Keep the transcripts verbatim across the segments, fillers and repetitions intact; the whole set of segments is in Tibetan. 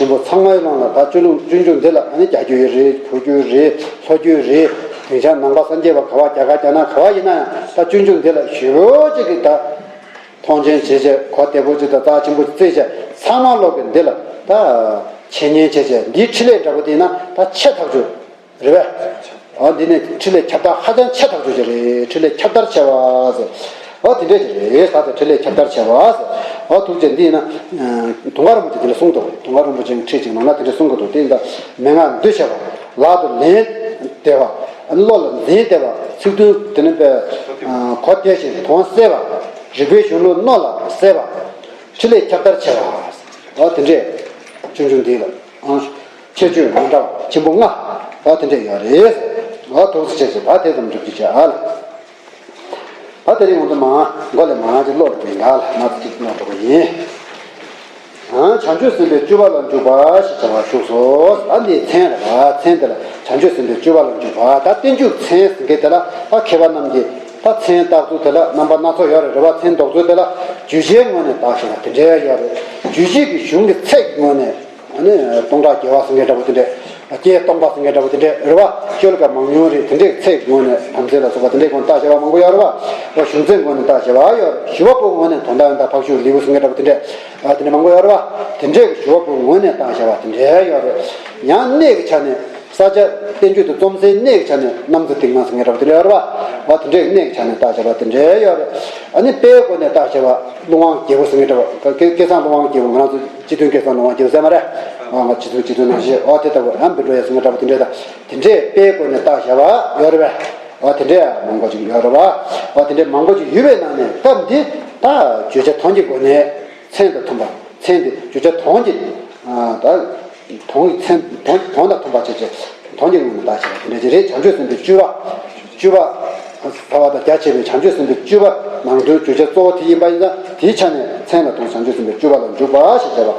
ཆེན་པོ་ཚང་མའི་ལོང་ལ་ད་སྤྱི་ལུགས་སྤྱོད་འཇུག་འདི་ལ་ཨ་ནི་རྒྱ་རྒྱུད་རེད། གུ་རྒྱུད་རེད། ལྷོ་རྒྱུད་རེད། དེང་སང་ནང་པ་སངས་རྒྱས་པ་ག་བ་རྒྱ་གར་རྒྱ་ནག་ག་བ་ཡིན་ན་ཡང་ད་སྤྱོད་འཇུག་འདི་ལ་ཞེ་པོ་ཅིག་གི་ད་མཐོང་ཆེན་བྱེད་བྱས་གོ་བདེ་པོ་ཅིག་དང་རྩ་ཆེན་པོ་ཅིག་བརྩིས་བྱས་ཚང་མ་ལོག་གི་འདི་ལ་ད་འཆད་ཉན་བྱེད་བྱས་འདིའི་འཕྲིན་ལས་འདྲ་པོ་དེ་ཡིན་ན་ད་ཆེ་ཐག་ཆོད་རེད་པས། ཨ་འདི་ནི་འཕྲིན་ལས་ཁྱབ་བརྡལ་ཧ་ཅང་ཆེ་ཐག་ཆོད་ཅིག་རེད། འཕྲིན་ལས་ཁྱབ་བརྡལ་ཆེ་བ་ཟེར། ཨོ་དེ་འདྲས་ཅིག་རེད། ད་ལྟ་འཕྲིན་ལས་ཁྱབ་བརྡལ་ཆེ་བ་ཟེར། ཨོ་ཐུགས་རྗེ་འདི་ཡིན་ན་དུང་དཀར་རིན་པོ་ཆེ་འདི་ལ་གསུངས་འདུག་དུང་དཀར་རིན་པོ་ཆེ་གི་ཁྲིད་ཅིག་ནང་ན་དེ་འདྲས་གསུངས་ཀྱི་འདུག་དེ་ཡིན་ད་མན་ངག་འདུས་བྱས་པ། ལག་ཏུ་ལེན་བདེ་བ། བློ་ལ་འཛིན་བདེ་བ། ཚིག་དོན་དེ་ནི་པའི་གོ་བདེ་ཞིང་དོན་གསལ་བ། རིག་པའི་གཞུང་ལུགས་རྣོ་ལ་གསལ་བ། འཕྲིན་ལས་ཁྱབ་བརྡལ་ཆེ་བ། ཨོ་དེ་འདྲས་ཆུང་ཆུང་འདི་ལ། ཨ། ཁྱད་ཆོས་མི་འདྲ་བ་ཆེན་པོ་ལྔ། ཨ་དེ་འདྲས་ཡོད་རེད། ཨ་ཐུགས་རྗེ་ཆེ་ཞེས་ད་དེ་ཙམ་འགྲུབ་ཀྱི་བྱ་ཨ་ལ། ད་དེ་རིང་ང་ཚོ་མ་མགོ་ལས་མ་ཅིག་ཀློག་འགྲོ་གི་ཡིན་ད་ལ་མ་ཅིག་ཀློག་འགྲོ་གི་ཡིན། ཨ་བྱང་ཆུབ་སེམས་དཔའི་སྤྱོད་པ་ལ་འཇུག་པ་ཞེས་བྱ་བ་བཞུགས་སོ། ཨ་འདིའི་མཚན་རེད་པ། མཚན་དེ་ལ་བྱང་ཆུབ་སེམས་དཔའི་སྤྱོད་པ་ལ་འཇུག་པ། ད་བསྟན་བཅོས་མཚན་ཟེར་མཁན་དེ་ལ་ད་མཁས་པ་རྣམས་ཀྱིས་ད་མཚན་བཏགས་ཚུལ་དེ་ལ་རྣམ་པ་སྣ་ཚོགས་ཡོད་རེད། རེད་པ། མཚན་འདོགས་ཚུལ་དེ་ལ་བརྗོད་བྱའི་ངོས་ནས་བཏགས་ཞེས་པ་དེ་འདྲ་ཡོད་རེད། རྗོད་བྱེད་ཀྱི་གཞུང་གི་ཚད་ཀྱི་ངོས་ནས། ཨ་ནི་སྟོང་ཕྲག་བརྒྱ་པ་ཟེར་མཁན་འདྲ་པོ་དེ་འདྲས། བརྒྱད་སྟོང་པ་ཟེར་མཁན་འདྲ་པོ་དེ་འདྲས་རེད་པ། ཤོ་ལོ་ཀ་མང་ཉུང་རེད། དེ་འདྲས་ཚད་ཀྱི་ངོས་ནས་དམ་ཚིག་ལ་སོགས་པ་དེ་འདྲས་ངོས་ནས་བཏགས་བྱ་བ་མང་པོ་ཡོད་རེད་པ། ཞུང་ཚད་ངོས་ནས་བཏགས་བྱ་བ་ཡོད་རེད། ཞུ་བ་པོའི་ངོས་ནས་དོན་དག་ཡང་དག་ཕབ་ཤུགས་ལེའུ་ཟེར་མཁན་འདྲ་པོ་དེ་འདྲས། ཨ་དེ་འདྲས་མང་པོ་ཡོད་རེད་པ། དེ་འདྲས་ཀྱི་ཞུ་བ་པོའི་ངོས་ནས་བཏགས་བྱ་བ་དེ་འདྲས་ཡོད་རེད། ཡང་གནས་ཀྱི་ཆ་ནས་ས་སྐྱ་བསྟན་བཅོས་དེ་རྩོམ་སའི་གནས་ཀྱི་ཆ་ནས་རྣམ་འབྱེད་གཏིང་མ་ཟེར་མཁན་འདྲ་པོ་དེ་འདྲས་ཡོད་རེད་པ། ཨ་དེ་འདྲས་ཀྱི་གནས་ཀྱི་ཆ་ནས་བཏགས་བྱ་བ་དེ་འདྲས་ཡོད་རེད། ཨ་ནི་དཔེའི་སྒོ་ནས་བཏགས་བྱ་བ་ཀླུ་དབང་རྒྱལ་པོ་ཟེར་མཁན་འདྲ་པོ། སྐལ་བཟང་ཀླུ་དབང་རྒྱལ་པོ། ང་རང་ཚོ་སྤྱི་མཐུན་སྐལ་བཟང་ཀླུ་དབང་རྒྱལ་པོ་ཟེར་མ་རེད། ཨ་ང་སྤྱི་མཐུན་སྤྱི་མཐུན་ནང་བཞིན་ཨོ་དེ་ལྟ་བུ་ཡང་བི་འགྲོ་ཡ་ཟེར་མཁན་འདྲ་པོ་དེ་འདྲས་དང་། དེ་འདྲས་དཔེའི་སྒོ་ནས་བཏགས་བྱ་བ་ཡོད་རེད་པས། ཨོ་དེ་འདྲས་མང་པོ་ཅིག་ཡོད་རེད་པ། ཨོ་དེ་འདྲས་མང་པོ་ཅིག་ཡོད་པའི་ནང་ནས་སྐབས་འདི་ད་བརྗོད་བྱ་དོན་གྱི་སྒོ་ནས་མཚན་དང་མཐུན་པ། མཚན་དེ་བརྗོད་བྱ་དོན་གྱི་ད་དོན་གྱི་མཚན་དོན་དོན་དང་མཐུན་པ་བྱས་བྱས་དོན་གྱི་ངོས་ནས་བཏགས་བྱ་བ་དེ་འདྲས་ཅིག་རེད། བྱང་ཆུབ་སེམས་དཔའི་སྤྱོད་པ། སྤྱོད་པ། ཟབ་པ་དང་རྒྱ་ཆེ་བའི་བྱང་ཆུབ་སེམས་དཔའི་སྤྱོད་པ་ནང་དོན་བརྗོད་བྱ་གཙོ་བོ་དེ་ཡིན་པ་ཡིན་ཙང་དེའི་ཆ་ནས་མཚན་ལ་དོན་བྱང་ཆུབ་སེམས་དཔའི་སྤྱོད་པ་ལ་འཇུག་པ་ཞེས་བྱ་བ་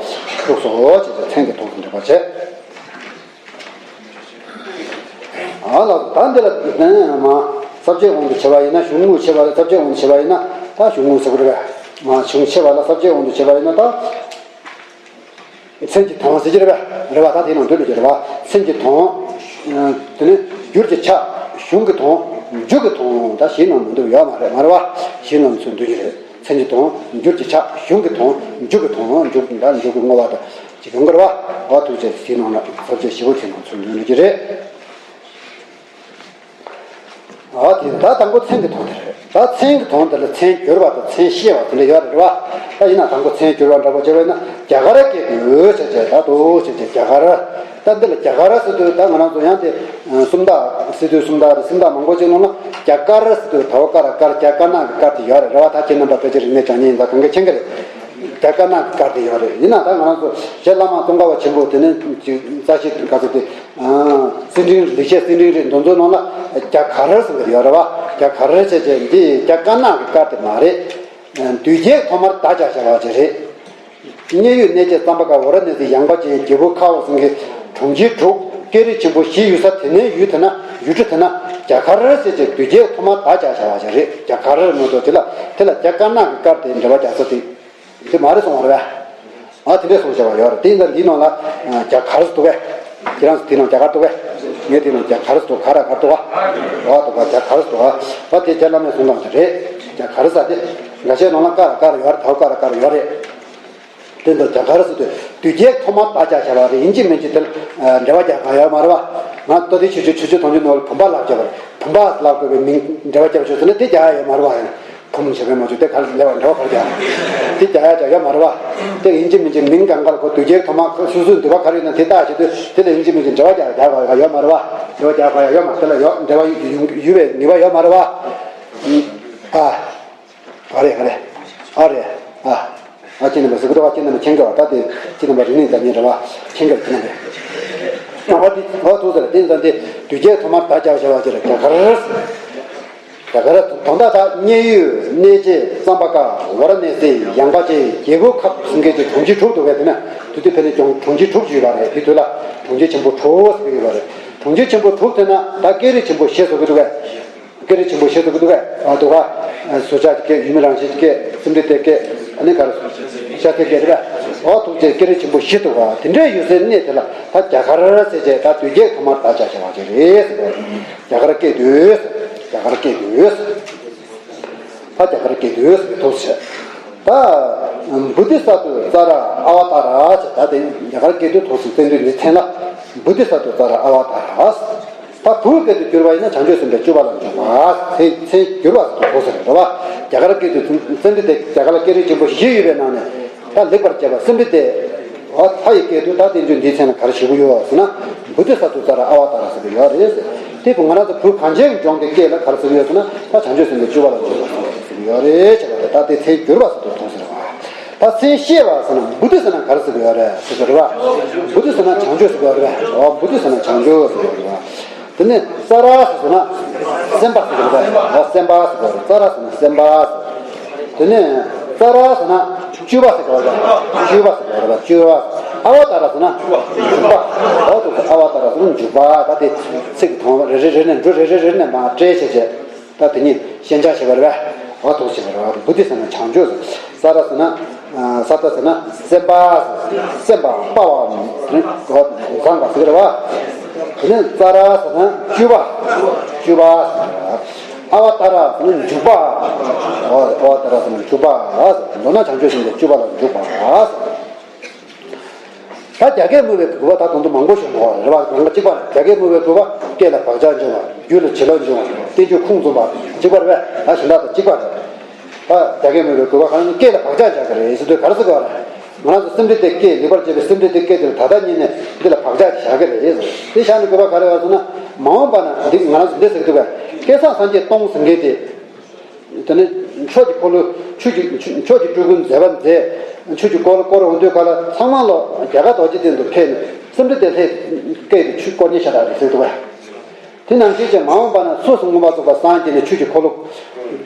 བཞུགས་སོ་ཞེས་བྱ་མཚན་གྱི་དོན་དུ་འགྲེལ་པར་བྱེད། ཨ་ལགས་སོ། ད་འདི་ལ་ཨ་མ་ས་བཅད་དབང་དུ་བྱས་པ་ཡིན་ན་གཞུང་དངོས་བྱས་པ་ལ་ས་བཅད་དབང་དུ་བྱས་པ་ཡིན་ན་ད་གཞུང་དངོས་ཟེར་དགོས་རེད་པས། མ་གཞུང་བྱས་པ་ལ་ས་བཅད་དབང་དུ་བྱས་པ་ཡིན་ན་ད། མཚན་གྱི་དོན་ཟེར་གྱི་རེད་པས། རེད་པ། ད་དེའི་ནང་འདུས་ལ་གྱི་རེད་པ། མཚན་གྱི་དོན། དེ་ནི་འགྱུར་གྱི་ཆ། གཞུང་གི་དོན། མཇུག་གི་དོན། ད་གཞིའི་ནང་མི་འདུས་ཡོད་མ་རེད། མ་རེད་པ། གཞིའི་ནང་ཚུར་འདུས་ཀྱི་རེད། མཚན་གྱི་དོན། འགྱུར་གྱི་ཆ། གཞུང་གི་དོན། མཇུག་གི་དོན། མཇུག་ད་མཇུག་གི་བསྔོ་བ་དང་ཅིག་ཡོང་གི་རེད་པ། འོ་ཐུགས་རྗེ་ཆེ། དེའི་ནང་ལ་ས་བཅད་བཞི་པོ་དེའི་ནང་ཚུར་འདུས་ལ་གྱི་རེད། ཨ་དེ་ད་དང་པོ་མཚན་གྱི་དོན་དེ་རེད། ད་མཚན་གྱི་དོན་དེ་ལ་མཚན་བསྒྱུར་བ་དང་མཚན་ཤེས་པ་དེ་འདྲ་ཡོད་རེད་པ། ད་ཡིན་ན་དང་པོ་མཚན་བསྒྱུར་བ་འདྲ་པོ་བྱས་པ་ཡིན་ན་རྒྱ་གར་སྐད་དུ་འོད་ཟེར་བྱས་ད་དུ་བྱས་བྱས་རྒྱ་གར། ད་འདི་ལ་རྒྱ་གར་ཟེར་དུས་ད་ང་རང་ཚོ་ཡང་དེ་སུམ་རྟགས་སི་ཏུ་སུམ་རྟགས་རེད། སུམ་རྟགས་མང་པོ་ཅིག་ནང་ལ་རྒྱ་དཀར་ཟེར་དུས་ད་འོ་དཀར་དཀར་རྒྱ་དཀར་ནག་གི་དཀར་དེ་ཡོད་རེད། རེད་པ། ད་ཁྱེད་རྣམ་པ་ཕལ་ཆེར་རིག་གནས་སྦྱང་མཁན་ཡིན་ཙང་གང་ག་མཁྱེན་གྱི་རེད། རྒྱ་དཀར་ནག་གི་དཀར་དེ་ཡོད་རེད། ཡིན་ན་ད་ང་རང་ཚོ་རྗེ་བླ་མ་ཙོང་ཁ་པ་ཆེན་པོ་དེ་ནས་ཅིག་རྩ་ཤེ་ག་ཚོད་དེ། ཨ་སེང་ལྡེང་ལེགས་བཤད་སེང་ལྡེང་རིགས་འདི་ཚོའི་ནང་ལ་རྒྱ་གར་ཟེར་གྱི་ཡོད་རེད་པ། རྒྱ་གར་བྱས་བྱས་འདི་རྒྱ་དཀར་ནག་གི་དཀར་དེ་མ་རེད། ཨ་བདུད་རྒྱལ་ཐོག་མར་བདག་ཅག་བྱ་བ་ཅིག་རེད། མཉན་ཡོད་གནས་བྱེད་ཙམ་པ་ཀ་ཝཱ་ར་ཎ་སིའི་ཡངས་པ་ཅན་རྒྱལ་པོ་ཁ་བ་ཚང་གི་གྲོང་ཁྱེར་དྲུག་ཀེང་རུས་ཆེན་པོ་བཞི་ཡོད་ས་དེ་ནས་ཡུལ་དེ་ན་ཡུལ་གྲུ་དེ་ན་རྒྱ་གར་ཟེར་བྱས་བདུད་རྒྱལ་ཐོག་མར་བདག་ཅག་བྱ་བ་ཅིག་རེད། རྒྱ་གར་མ་གཏོགས་དེ་ལ་དེ་ལ་རྒྱ་དཀར་ནག་གི་དཀར་དེ་འབྲེལ་བ་རྒྱག་ས་དེ། དེ་མ་རེད་གསུངས་པ་རེད་པས། ཨ་དེ་འདྲས་གསུངས་བྱས་པ་ཡོད་རེད། དེ་ཡིན་ཙང་འདིའི་ནང་ལ་རྒྱ་གར་ཟེར་འདུག་གས། ཁྱེད་རང་ཚོ་དེའི་ནང་རྒྱ་གར་འདུག་གས། ངས་དེའི་ནང་རྒྱ་གར་ཟེར་འདུག་ག་ར་ག་རེ་འདུག་ག་འོ་འདུག་ག་རྒྱ་གར་ཟེར་འདུག་ག་འོ་དེ་རྗེ་བླ་མས་གསུངས་སྟངས་དེ་རེད། རྒྱ་གར་ཟེར་དེ་འགའ་ཤས་ནང་ལ་ཀ་ར་ཀ་ར་ཡོད་རེད། ད་ཀ་ར་ཀ་ར་ཡོད་རེད། དེ་འདྲ་རྒྱ་གར་ཟེར་དུས་བདུད་རྒྱལ་ཐོག་མར་བདག་ཅག་བྱ་བ་རེད། ཡིན་གཅིག་མིན་གཅིག་དེ་ལ་འབྲེལ་བ་རྒྱག་ག་ཡོད་མ་རེད་པ། ང་ཏོ་ཏི་ཆུ་ཆུ་ཆུ་ཆུ་དོན་གྱི་ནོར་བུམ་པ་ལབ་བྱས་པ་རེད། བུམ་པ་ལབ་དགོས་པའི་མིང་འབྲེལ་བ་རྒྱབ་ཆོག་ཟེར་ན་དེ་རྒྱག་ཡ་ཡོད་མ་རེད་པ། ཡང་བུམ་བྱས་པའི་མ་བྱུང་དེ་ག་ལས་པ་འབྲེལ་བ་ག་རེ་རྒྱག་དེ་རྒྱག་ཡ་རྒྱག་ཡོད་མ་རེད་པ། དེ་ཡིན་གཅིག་མིན་གཅིག་མིང་གང་ག་ལ་གོ་བདུད་རྒྱལ་ཐོག་མ་སོ་སོའི་འདུལ་བ་ག་རེ་ཡིན་ན་དེ་བལྟ་བྱེད་དུས་དེ་ལ་ཡིན་གཅིག་མིན་གཅིག་འབྲེལ་བ་རྒྱག་རྒྱག་ག་ཡོད་མ་རེད་པ། འབྲེལ་བ་རྒྱག་ག་ཡ་ཡོད་མ་རེད། དེ་ལ་ཡོད་འབྲེལ་བ་ཡོད་པའི་ངེས་པ་ཡོད་མ་རེད་པ། ཨ། ཨ་རེད། ཨ་རེད། ཨ་རེད། ཨ། ཨ་ཁྱེད་རྣམ་པ་ཟེར་གི་འདུག་པ། ཁྱེད་རྣམ་པ་མཁྱེན་གི་པ། ད་དེ་ཁྱེད་རྣམ་པ་རིག་གནས་འདྲ་མཉམ་རེད་པ། མཁྱེན་གི་ཁྱེད་རྣམ་པས། ཨ་བ་དེ་བ་ཐུག་ཟེར་དེ་ཙམ་དེ་བདུད་རྒྱལ་ཐོག་མར་བདག་ཅག་བྱ་བ་ཅིག་རེད། རྒྱ་གར། རྒྱ་གར་དོན་དག་ད་མཉན་ཡོད་གནས་བྱེད་ཙམ་པ་ཀ་ཝཱ་ར་ཎ་སིའི་ཡངས་པ་ཅན་རྒྱལ་པོ་ཁ་བ་ཚང་གི་གྲོང་ཁྱེར་དྲུག་འདུག་གས། དེ་ན་དུས་དུས་ཕན་ནི་ཀྱང་གྲོང་ཁྱེར་དྲུག་ཅིག་ཡོད་པ་རེད། དེ་དུས་ལ་གྲོང་ཁྱེར་ཆེན་པོ་དྲུག་ཟེར་གི་ཡོད་པ་རེད། གྲོང་ཁྱེར་ཆེན་པོ་དྲུག་དེ་ན་ད་ཀེང་རུས་ཆེན་པོ་བཞི་ཟེར་གི་འདུག་གས། ཀེང་རུས་ཆེན་པོ་བཞི་ཟེར་གི་འདུག་གས། ཨ་འདུག་ག་ཨ་སུ་ཇཱ་ཏའི་སྐད། ཡུལ་མི་རང་བཞིན་གྱི་སྐད། སུ་མི་རི་ཏའི་སྐད། ཨ་ནི་ག་རེ་ཤཱ་ཏའི་སྐད་རེད་པས། འོ་ཐུགས་རྗེ་ཀེང་རུས་ཆེན་པོ་བཞི་འདུག་ག་དེ་འདྲའི་ཡོད་སའི་གནས་དེ་ལ་ད་རྒྱ་གར་ཟེར་བྱས་ད་དོལ་རྒྱལ་ཐོག་མར་ད་ཆ་བྱ་བ་ཅིག་རེད་ཟེར་བ། རྒྱ་གར་སྐད་དུ། རྒྱ་གར་སྐད་དུ། ད་རྒྱ་གར་སྐད་དུ་ཟེར་བའི་ཐུགས་རྗེ་ཆེ། ད་བོ་དྷི་ས་ཏྭ་ཙཱ་ར་ཨ་བ་ཏཱ་ར་ཟེར་ད་དེ་རྒྱ་གར་སྐད་དུ་ཐུགས་སུ་བསྟན་དུས་འདི་མཚན་ལ་བོ་དྷི་ས་ཏྭ་ཙཱ་ར་ཨ་བ་ཏཱ་ར། ད་བོད་སྐད་དུ་བསྒྱུར་བ་ཡིན་ན་བྱང་ཆུབ་སེམས་དཔའི་སྤྱོད་པ་ལ་འཇུག་པ། མཚན་མཚན་བསྒྱུར་བ་ཟེར་དུ་གོ་ཟེར་རེད་བ། རྒྱ་གར་སྐད་དུ་ཙནྡྲི་དེ་རྒྱ་གར་ལ་སྐད་རིགས་ཆེན་པོ་བཞི་ཡོད་པའི་ནང་ནས་ད་ལེགས་པར་སྤྱད་པ་ཙནྡྲི་དེ། ཨ་ལྷ་ཡི་སྐད་དུ་ད་བསྟན་བཅོས་འདིའི་མཚན་ལ་ག་རེ་ཞུ་གི་ཡོད་ཟེར་ན། བོ་དྷི་ས་ཏྭ་ཙཱ་ར་ཨ་བ་ཏཱ་ར་ཟེར་གི་ཡོད་རེད་ཟེར། དེ་ང་རང་ཚོ་བོད་གངས་ཅན་གྱི་ལྗོངས་ཀྱི་སྐད་ལ་ག་རེ་ཟེར་གི་ཡོད་ཟེར་ན་ད་བྱང་ཆུབ་སེམས་དཔའི་སྤྱོད་པ་ལ་འཇུག་པ་ཟེར་གི་ཡོད་རེད་བྱས་པ་རེད། ད་དེ་མཚན་བསྒྱུར་བ་ཟེར་དུ་མཐོང་ཟེར་བ། ད་མཚན་ཤེས་པ་ཟེར་ན་བོ་དྷི་ཟེར་ན་ག་རེ་ཟེར་གི་ཡོད་རེད་ཟེར་གི་རེད་བ། བོ་དྷི་ཟེར་ན་བྱང་ཆུབ་ཟེར་གི་ཡོད་རེད་བ། བོ་དྷི་ཟེར་ན་བྱང་ཆུབ་ཟེར་གི་རེད་བ། དེ་ནས་ཙཱ་ར་ཟེར་ན་སེམས་དཔའ་ཟེར་གི་རེད་བ། སེམས་དཔའ་ཟེར་གི་རེད། ཙཱ་ར་ཟེར་ན་སེམས་དཔའ་ཟེར། དེ་ནས་ཙཱ་ར་ཟེར་ན་སྤྱོད་པ་ཟེར་གི་རེད་བ། སྤྱོད་པ་ཟེར་གི་རེད་བ། སྤྱོད་པ། ཨ་བ་ཏཱ་ར་ཟེར་ན་འཇུག་པ། འོ་དེ་ཨ་བ་ཏཱ་ར་ཟེར་ན་འཇུག་པ། ད་དེ་ཚིག་གི་ཐོག་མ་རེ་རེ་རེ་ནས་འབྲུ་རེ་རེ་རེ་ནས་མར་བཀྲལ་བྱས་བྱས། ད་དེ་ཉིད་ཤན་སྦྱར་བྱེད་པ་རེད་པས། འོ་ཐུགས་རྗེ་ཆེ་རེད་པ། བོ་དྷི་ཟེར་ན་བྱང་ཆུབ། ཙཱ་ར་ཟེར་ན། ཙཱ་ར་ཟེར་ན་སེམས་དཔའ། སེམས་དཔའ་དཔའ་བ། འོ་བཟང་བ་ཟེར་རེད་པ། དེ་ནས་ཙཱ་ར་ཟེར་ན་སྤྱོད་པ། སྤྱོད་པ་ཟེར་རེད་པ། ཨ་བ་ཏཱ་ར་ཟེར་ན་འཇུག་པ། འོ་ཨ་བ་ཏཱ་ར་ཟེར་ན་འཇུག་པ། མདོར་ན་བྱང་ཆུབ་སེམས་དཔའི་སྤྱོད་པ་ལ་འཇུག་པ། ད་རྒྱ་སྐད་སྨྲ་བའི་དགོས་པ་ད་དུང་དུ་མང་པོ་བྱུང་བ་རེད་བ། རང་ག་གཅིག་པ་རེད། རྒྱ་སྐད་སྨྲ་བའི་དགོས་པ་སྐད་ལ་བག་ཆགས་འབྱུང་བ། རྒྱུད་ལ་བྱིན་རླབས་འབྱུང་བ། བསྟན་བཅོས་ཁུངས་བཙུན་པ་གཅིག་པ་རེད་པས། ད་གཞན་དག་དང་གཅིག་པ་རེད། ད་རྒྱ་སྐད་སྨྲ་བའི་དགོས་པ་གང་ཡིན། སྐད་ལ་བག་ཆགས་བཞག་གི་རེད་ཟེར་དུས་ག་རེ་ཟེར་དགོས་རེད། ང་རང་ཚོ་སེམས་འདི་དེ་སྐད་ལེགས་པར་སྤྱད་པའི་སེམས་འདི་དེ་སྐད་དེ་ལ་ད་ལྟ་ཉིད་ནས་འདི་ལ་བག་ཆགས་བཞག་གི་རེད་ཟེར། དེ་བཞག་ནས་དགོས་པ་ག་རེ་ཡོད་ཟེར་ན། མ་འོངས་པ་ན་འདི་ང་རང་ཚོ་འདི་ཟེར་གི་འདུག་པས། སྐལ་བཟང་སངས་རྒྱས་སྟོང་ཟེར་མཁན་དེ། དེ་ནས་ཆོས་ཀྱི་འཁོར་ལོ། ཆོས་ཀྱི་ཆོས་ཀྱི་སྤྲུལ་སྐུ་མཛད་པ་མཛད། ཆོས་ཀྱི་འཁོར་ལོ་བསྐོར་འོང་དུས་ག་ལ་ཚང་མ་ལོ་རྒྱ་གར་རྡོ་རྗེ་གདན་དུ་ཕེབས་ནས་སེམས་ཁྲིད་དེ་ལྷས་སྐད་དུ་ཆོས་བསྐོར་མཁན་ཤ་སྟག་རེད་ཟེར་འདུག་པས། དེ་ནང་བཞིན་བྱས་མ་འོངས་པ་ན་སོ་སོ་མངོན་པར་རྫོགས་པར་སངས་རྒྱས་ནས་ཆོས་ཀྱི་འཁོར་ལོ།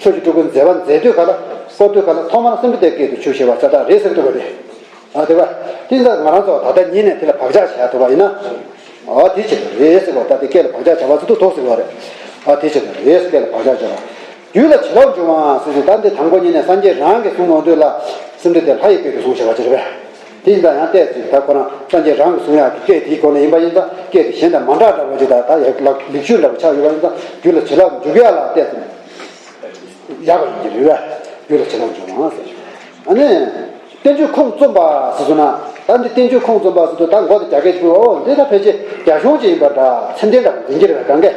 ཆོས་ཀྱི་སྤྲུལ་སྐུ་མཛད་པ་མཛད་དུས་ག་ལ་བསྐོར་དུས་ག་ལ་ཐོག་མར་སེམས་ཁྲིད་དེ་སྐད་དུ་ཆོས་བཤད་པ་ཤ་སྟག་རེད་ཟེར་འདུག་པ་རེད། ཨ་དེ་བ། དེ་ཚོ་ང་རང་ཚོ་ད་ལྟ་ཉིད་ནས་དེ་ལ་བག་ཆགས་བྱས་ཐུབ་པ་ཡིན་ན། ཨ་དེ་ཆེད་དུ་རེད་ཟེར་བ། ད་དེ་སྐད་ལ་བག་ཆགས་བྱ་བ་ཚོ་ཐུག་ཐུག་ཟེར་བ་རེད། ཨ་དེ་ཆེད་དུ་རེད་ཟེར། སྐད་ལ་བག་ཆགས་བྱ་བ། རྒྱུད་ལ་བྱིན་རླབས་འབྱུང་བ་ཟེར་ཟེར། ད་འདི་དང་པོ་ཉིད་ནས་སངས་རྒྱས་རང་གིས་གསུང་འོང་དུས་ལ་སེམས་ཁྲིད་དེ་ལྷ་ཡི་སྐད་དུ་གསུང་བྱ་བ་ཅི་རེད་པས། དེ་ཡིན་ཙང་ཡང་བལྟས་ཚེ་ད་ཁོ་རང་སངས་རྒྱས་རང་གིས་གསུང་ཡག་གི་སྐད་དེའི་སྒོ་ནས་ཡིན་པ་ཡིན་ཙང་སྐད་དེ་གཞན་དང་མ་འདྲ་འདྲ་བོ་ཅིག་དང་ད་ཡག་ལག་ལེགས་ཤོས་འདྲ་བོ་ཆགས་ཡོད་པ་ཡིན་ཙང་རྒྱུད་ལ་བྱིན་རླབས་འཇུག་ཡག་ལ་བལྟས་ཚེ་ཡག་པ་ཡིན་གྱི་རེད་པས། རྒྱུད་ལ་བྱིན་རླབས་འཇུག་མ་ཟེར། ཨ་ནི། བསྟན་བཅོས་ཁུངས་བཙུན་པ་ཟེར་སོང་ན། ད་འདི་བསྟན་བཅོས་ཁུངས་བཙུན་པ་ཟེར་དུས་ད་མགོ་དེ་རྒྱ་སྐད་ཅིག་པོ། འོ་འདི་ད་ཕལ་ཆེར་རྒྱ་གཞུང་ཅིག་ཡིན་པ་འདྲ། ཚད་ལྡན་འདྲ་པོ་འཛིན་གྱི་རེད་པས་གང་གས།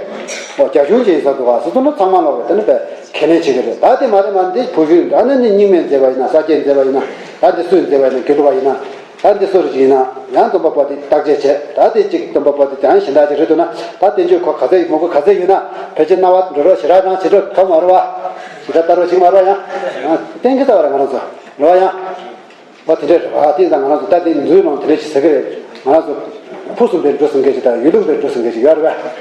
འོ་རྒྱ་གཞུང་ཅིག་ཡིན་ས་འདུག་ག་ཟེར་སོང་ན་ཚང་མ་ལོག་པས་དེ་ནི་པས་ཁས་ལེན་བྱེད་ཀྱི་རེད། ད་དེ་མ་རེད་མ་རེད། འདི་བུ་བཞིན་འདྲ་ནི་འདི་རྙིང་མས་མཛད་པ་ཡིན་ན། ས་སྐྱས་མཛད་པ་ཡིན་ན། ད་འདི་སུས་མཛད་པ་ཡིན་ན། དགེ་ལུགས་པ་ཡིན་ན། ད་འདི་སུ་རེད་ཅིག་ཡིན་ན་ཡང་སྟོན་པ་པོ་དེ་བརྟག་དཔྱད་བྱས། ད་དེ་གཅིག་སྟོན་པ་པོ་དེ་ཡང་གཞན་དག་ཅིག་རེད་འདུག་ན། ད་བསྟན་བཅོས་ཁོ་ག་ཚད་ཡིན་མོ་ཁོ་ག་ཚད་ཡོད་ན་ཕལ་ཆེར་རྣ་བ་འགྲོ་རོགས་ཞེ་དྲག་རང་བྱེད་རོགས་ག་མ་རེད་པ། ཞེ་དྲག་ལྟ་རོགས་ཞིག་མ་རེད་པ། ཡང་གཏན་འཁེལ་ཚར་བ་རེད་ང་རང་ཚོ་རེད་པ། ཡང་བ་དེ་འདྲ་རེད་པ། དེ་ཡིན་ཙང་ང་རང་ཚོ་ད་དེ་མདོའི་ནང་དེ་འདྲ་ཞིག་ཟེར་གི་རེད། ང་རང་ཚོ་ཕུན་སུམ་པའི་འབྲུ་ཟེར་མཁན་ཞིག་དང་ཡུལ་ལུང་པའི་འབྲུ་ཟེར་མཁན་ཞིག་ཡོད་རེད་པ།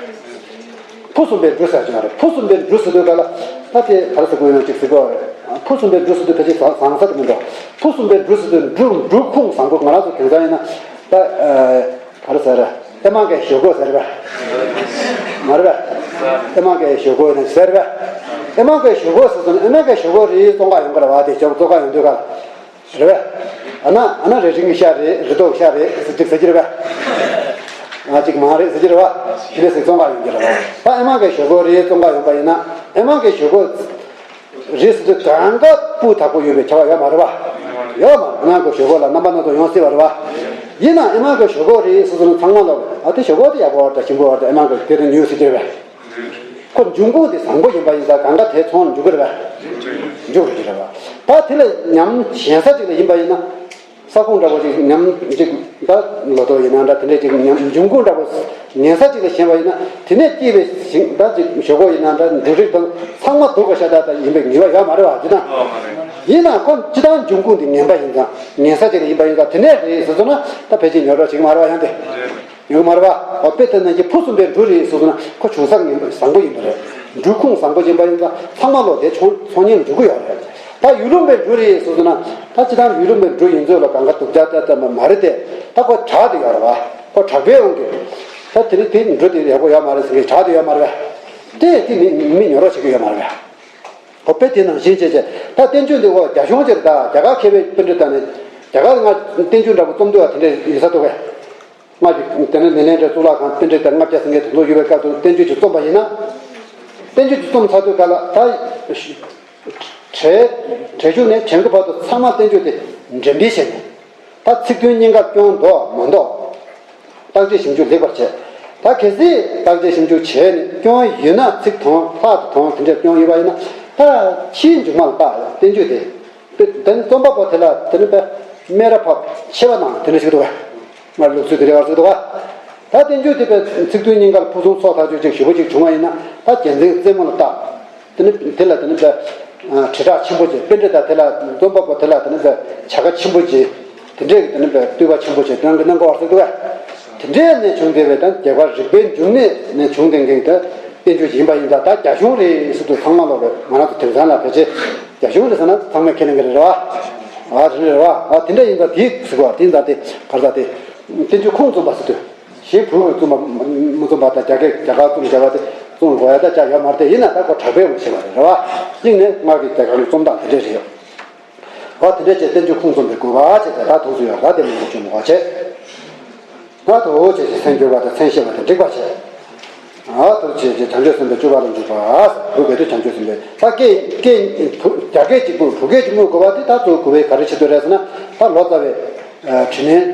ཕུན་སུམ་པའི་འབྲུ་ཟེར་གྱི་ཡོད་རེད། ཕུན་སུམ་པའི་འབྲུ་ཟེར་དུས་ག་ལ་ད་དེ་ག་རེ་ཟེར་དགོས་ཡོད་ན་ཅིག་ཟེར་དགོས་རེད། ཕུན་སུམ་པའི་འབྲུ་ཟེར་དུས་ཕལ་ཆེར་བཟང་བཟང་ས་དེ་མི་འདུག་ཕུན་སུམ་པའི་འབྲུ་ཟེར་དུས་འབྲུ་འབྲུ་ཁུངས་བཟང་པོ། ང་རང་ཚོ་དེང་སང་ཡིན་ན་ད་ག་རེ་ཟེར། ཨེ་མ་ཀའི་ཞོག་ཁོག་ཟེར་བས། མ་རེད་པས། ཨེ་མ་ཀའི་ཞོག་ཁོག་ཡིན་ན་ཟེར་བས། ཨེ་མ་ཀའི་ཞོག་ཁོག་ཟེར་སོང་ན་ཨེ་མ་ཀའི་ཞོག་ཁོག་རེད་བཙོང་ག་ཡོང་གི་རེད་པ། དེ་ཞོག་བཙོང་ག་ཡོང་དུས་ག་ལ། རེད་པས། ཨ་ན་ཨ་ན་རེ་རིང་གི་ཤ་རེད། རེ་དོག་ཤ་རེད་ཟེར་ཅིག་ཟེར་གྱི་རེད་པས། ང་ཅིག་མང་རེད་ཟེར་གྱི་རེད་པ། དེ་འདྲ་ཟེར་བཙོང་ག་ཡོང་གི་རེད་པ། ད་ཨེ་མ་ཀའི་ཞོག་ཁོག་རེད་བཙོང་ག་ཡོང་པ་ཡིན་ན་ཨེ་མ་ཀའི་ཞོག་ཁོག་རེད་ཟེར་དུས་གང་ག་སྤུས་དག་པོ་ཡོད་པའི་ཁྱད་པར་ཡོད་མ་རེད་པ། ཡོད་མ་རེད། ཨེ་མ་ཀའི་ཞོག་ཁོག་ལ་རྣམ་པ་སྣ་ཚོགས་ཡོང་སྲིད་པ་རེད་པ། ཡིན་ན་ཨེ་མ་ཀའི་ཞོག་ཁོག་རེད་ཟེར་སོང་ན་ཚང་མ་ལ་ཨ་དེ་ཞོག་ཁོག་དེ་ཡག་པོ་བར་དང་ཞིམ་པོ་བར་དང་ཨེ་མ་ཀའི་དེ་དང་ཉོས་ཟེར་གྱི་རེད་པས། ཁོ་འབྱུང་ཁུངས་དེ་བཟང་པོ་ཡིན་པ་ཡིན་ཙང་གང་ག་དེ་ཚོང་ལ་འཇུག་གི་རེད་པས། འཇུག་རེད་ཀྱི་རེད་པ། ད་དེ་ལ་ཉམས་ཞན་ས་ཅིག་ལ་ཡིན་པ་ཡིན་ན། ས་ཁོངས་འདྲ་པོ་ཅིག་ཉམས་ཅིག་ད་ལོ་ཏོག་ཡིན་ན་འདྲ་དེ་འདྲ་ཅིག་ཉམས་འབྱུང་ཁུངས་འདྲ་པོ་ངན་ས་ཅིག་ལ་ཞེན་པ་ཡིན་ན་དེ་ནས་སྐྱེས་པའི་ཞིང་ད་ཅིག་ཞོག་ཁོག་ཡིན་ན་འདྲ་འབྲུ་རིགས་དང་ཚང་མ་སྡུག་པ་ཤ་སྟག་ད་ཡིན་པའི་ངེས་པ་ཡོད་མ་རེད་པ། དེ་ན་ཡིན་ན་ཁོ་སྤྱི་བཏང་འབྱུང་ཁུངས་དེ་ངན་པ་ཡིན་ཙང་ངན་ས་ཅིག་ལ་ཡིན་པ་ཡིན་ཙང་དེ་ནས་རེད་ཟེར་སོང་ན་ད་ཕལ་ཆེར་ཉོ་རོགས་བྱེད་ཀྱི་མ་རེད་པ། ཡང་དེ། ཡོད་མ་རེད་པ། འོ་དཔེ་དེ་ནང་གི་ཕུན་སུམ་པའི་འབྲུ་རེད་ཟེར་སོང་ན་ཁོ་བྱུང་ས་ངན་པ་བཟང་པོ་ཡིན་པ་རེད། འབྲུ་ཁུངས་བཟང་པོ་ཡིན་པ་ཡིན་ཙང་ཚང་མ་ལོ་དེ་ཚོང་ཚོང་གཉེར་འགྲོ་གི་ཡོད་རེད། ད་ཡུལ་ལུང་པའི་འབྲུ་རེད་ཟེར་སོང་ན་ད་སྤྱི་བཏང་ཡུལ་ལུང་པའི་འབྲུ་ཡིན་ཚོད་ལ་གང་ག་སྡུག་ཅག་ཏག་ཏག་མ་མ་རེད་དེ། ད་ཁོ་དྲག་དེ་ཡོད་རེད་པ། ཁོ་དྲག་པའི་དབང་གིས་ད་དེ་ནི་དེ་འབྲུ་དེ་ཡག་པོ་ཡོད་མ་རེད་ཟེར་གི་དྲག་དེ་ཡོད་མ་རེད་པས། དེ་དེ་མི་མི་ཉོ་རོགས་བྱེད་ཀྱི་ཡོད་མ་རེད་པས། ཨོ་དཔེ་དེ་ནང་བཞིན་བྱས་བྱས་ད་བསྟན་བཅོས་འདི་འོ་རྒྱ་གཞུང་སྤྱིར་དང་རྒྱ་གར་མཁས་པའི་པཎྜི་ཏ་ནས་ རྒྱ་གར་ལ་སྔར་བསྟན་བཅོས་འདྲ་པོ་རྩོམ་དུས་ལ་དེ་འདྲ་ཡིན་ས་འདུག་གས། སྔར་གྱི་དེ་ནས་ནཱ་ལེནྡྲའི་གཙུག་ལག་ཁང་པཎྜི་ཏ་ལྔ་བརྒྱ་ཟིན་མཁན་དེ་ཚོ་ཡོད་པའི་སྐབས་སུ་བསྟན་བཅོས་ཅིག་རྩོམ་པ་ཡིན་ན། བསྟན་བཅོས་ཅིག་རྩོམ་ཚར་དུས་སྐབས་ལ་ད། གྲས་གྲས་གཞུག་ནས་གྲས་མགོ་བར་དུ་ཚང་མ་བསྟན་བཅོས་དེ་འགྲེམས་སྤེལ་བྱས་ནས། ད་ཚིག་དོན་གཉིས་ཀ་སྐྱོན་འདུག་མི་འདུག་བརྟག་དཔྱད་ཞིབ་འཇུག་ལེགས་པར་བྱས། ད་གལ་སྲིད་བརྟག་དཔྱད་ཞིབ་འཇུག་བྱས་ནས་སྐྱོན་ཡོད་ན་ཚིག་དང་ལྷག་ཏུ་དང་དེ་འདྲའི་སྐྱོན་ཡོད་པ་ཡིན་ན། ད་ཕྱིའི་མཇུག་མ་ལ་བལྟ་ཡ་བསྟན་བཅོས་དེ། དེ་དེ་ནི་རྩོམ་པ་པོ་དེ་ལ་དེ་ནི་པའི་སྨད་ར་ཕབ་ཆེ་བ་ནང་དེ་འདྲ་ཞིག་འདུག་གས། སྔར་ལུགས་སྲོལ་དེ་འདྲ་བར་ཞིག་འདུག་གས། ད་བསྟན་བཅོས་དེ་པའི་ཚིག་དོན་གཉིས་ཀར་ཕུན་སུམ་ཚོགས་ཐག་ཆོད་ཅིག་ཞེ་པོ་ཅིག་བྱུང་བ་ཡིན་ན། ད་རྒྱལ་མཚན་རྩེ་མོ་ལ་བཏགས། དེ་ནི་དེ་ལ་དེ་ནི་པའི་དྲིལ་བསྒྲགས་ཆེན་པོ་ཅིག་པཎྜི་ཏ་དེ་ལ་རྩོམ་པ་པོ་དེ་ལ་དེ་ནི་པའི་བྱ་དགའ་ཆེན་པོ་ཅིག་དེ་འདྲའི་གི་དེ་ནི་པའི་བསྟོད་པ་ཆེན་པོ་ཅིག་གནང་གི་གནང་དགོས་པ་ཞིག་འདུག་གས། དེ་འདྲའི་གནས་བྱུང་དེ་བས་ད་རྒྱལ་ཁབ་རིག་པའི་འབྱུང་གནས་ནས་བྱུང་བསྡད་མཁན་དེ་བསྟན་བཅོས་ཡིན་པ་ཡིན་ཙང་། ད་རྒྱ་གཞུང་རེད་ཟེར་དུས་ཚང་མ་ལོག་རེད། ང་རང་ཚོ་དེང་སང་ལ་ཕལ་ཆེར་རྒྱ་གཞུང་རེད་ཟེར་ན་ཚང་མས་ཁས་ལེན་གི་རེད་བ། ཨ་དེ་འདྲ་རེད་བ། ཨ་དེ་འདྲ་ཡིན་ཙང་དེ་ཟེར་གོ་བ་དེ་ཡིན་ཙང་དེ་ག་རེ་ཟེར། དེ་བསྟན་བཅོས་ཁུངས་བཙུན་པ་ཟེར་དུས། གཞན་བོད་ཀྱིས་བཙུན་པ་མི་བཙུན་པ་དང་རྒྱ་སྐད་རྒྱ་གར་བཙུན་རྒྱ་གར་དེ་བཙུན་དགོས་ཡ་ད་ཅག་ཡོད་མ་རེད། དེ་ཡིན་ན་ད་ཁོ་དྲག་པོའི་ངོ་ཤེས་པ་རེད་རེད་བ། གཅིག་ནས་སྔར་གྱི་རྒྱ་གར་གྱི་རྩོམ་སྟངས་དེ་འདྲས་རེད། ཨ་དེ་འདྲས་བྱས་བསྟན་བཅོས་ཁུངས་བཙུན་པའི་དགོས་པ་བྱས་ཏེ་ད་ཐུགས་སུ་ཡོད་ར། དེ་མང་པོ་བྱུང་བ་བྱས། ད་དུ་བྱས་ཏེ་མཚན་བསྒྱུར་བ་དང་མཚན་ཤེས་པ་དང་འགྲིག་པ་བྱས། ཨ་དུ་བྱས་ཏེ་བྱང་ཆུབ་སེམས་དཔའི་སྤྱོད་པ་ལ་འཇུག་པ། བོད་སྐད་དུ་བྱང་ཆུབ་སེམས་དཔའི། ད་སྐད་སྐད་བོད་རྒྱ་སྐད་གཅིག་པུ་བོད་སྐད་གཅིག་པུ་དགོས་པ་དེ་ད་གཙོ་བོ་དགོས་པའི་ག་རེ་ཆེད་དུ་རེད་ཟེར་ན། ད་ལོ་ཙཱ་བའི་དྲིན་ལན་